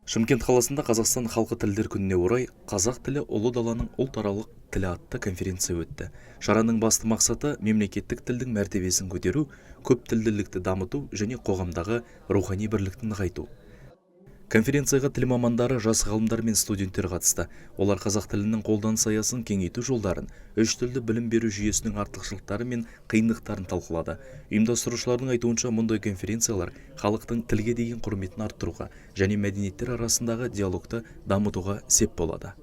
Шымкент қаласында Қазақстан халқы тілдер күніне орай «Қазақ тілі – ұлы даланың ұлтаралық тілі» атты конференция өтті. Шараның басты мақсаты – мемлекеттік тілдің мәртебесін көтеру, көптілділікті дамыту және қоғамдағы рухани бірлікті нығайту. Конференцияға тіл мамандары, жас ғалымдар мен студенттер қатысты. Олар қазақ тілінің қолданыс аясын кеңейту жолдарын, үш тілді білім беру жүйесінің артықшылықтары мен қиындықтарын талқылады. Ұйымдастырушылардың айтуынша, мұндай конференциялар халықтың тілге деген құрметін арттыруға және мәдениеттер арасындағы диалогты дамытуға сеп болады.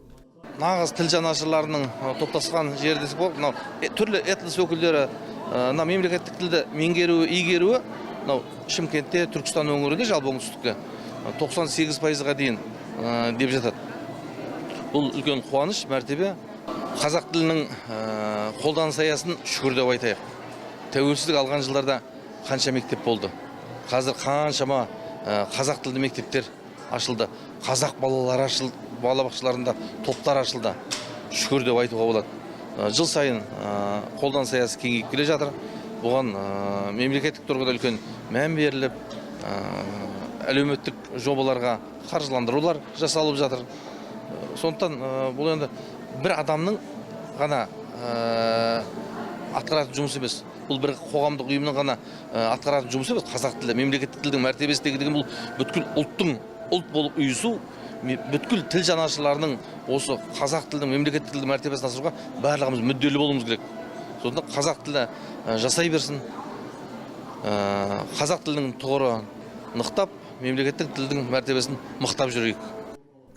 Нағыз тіл жанашырларының топтасқан жері десек болады. Мынау түрлі этнос өкілдері мына мемлекеттік тілді меңгеруі, игеруі мынау Шымкентте, Түркістан өңірінде, жалпы оңтүстікте 98%-ға дейін деп жатады. Бұл үлкен қуаныш, мәртебе. Қазақ тілінің қолданыс аясын, шүкір деп айтайық, тәуелсіздік алған жылдарда қанша мектеп болды, қазір қаншама қазақ тілді мектептер ашылды, қазақ балалары ашылды, балабақшаларында топтар ашылды, шүкір деп айтуға болады. Жыл сайын қолданыс аясы кеңейіп келе жатыр. Бұған мемлекеттік тұрғыда үлкен мән беріліп, әлеуметтік жобаларға қаржыландырулар жасалып жатыр. Сондықтан бұл енді бір адамның ғана атқаратын жұмыс емес, бұл бір қоғамдық ұйымның ғана атқаратын жұмысы емес. Қазақ тілі, мемлекеттік тілдің мәртебесі деген бұл бүткіл ұлттың ұлт болып ұйысу, бүткіл тіл жанашырларының осы қазақ тілінің, мемлекеттік тілдің мәртебесін асыруға барлығымыз мүдделі болуымыз керек. Сондықтан қазақ тілі жасай берсін, қазақ тілінің тұғыры нықтап, мемлекеттік тілдің мәртебесін мықтап жүрейік.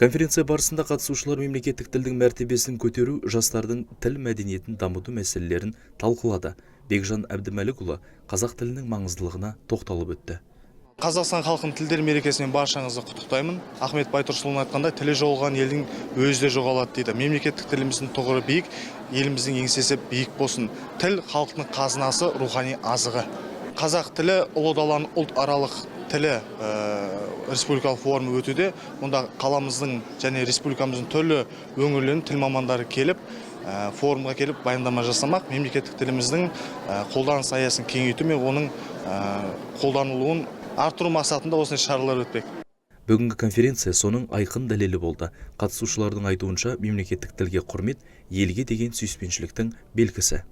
Конференция барысында қатысушылар мемлекеттік тілдің мәртебесін көтеру, жастардың тіл мәдениетін дамыту мәселелерін талқылады. Бекжан Әбдімәлікұлы қазақ тілінің маңыздылығына тоқталып өтті. Қазақстан халқының тілдер мерекесімен баршаңызды құттықтаймын. Ахмет Байтұрсынұлының айтқандай, тілі жоғалған елдің өзі де жоғалады дейді. Мемлекеттік тіліміздің тұғыры биік, еліміздің еңсесі биік болсын. Тіл – халықтың қазынасы, рухани азығы. «Қазақ тілі – ұлы даланың ұлтаралық тілі» республикалық форумы өтуде. Мұнда қаламыздың және республикамыздың түрлі өңірлерінің тіл мамандары келіп, форумға келіп баяндама жасамақ, мемлекеттік тіліміздің қолданыс аясын кеңейту мен оның қолданылуын арттыру мақсатында осындай шаралар өтпек. Бүгінгі конференция соның айқын дәлелі болды. Қатысушылардың айтуынша, мемлекеттік тілге құрмет – елге деген сүйіспеншіліктің белгісі.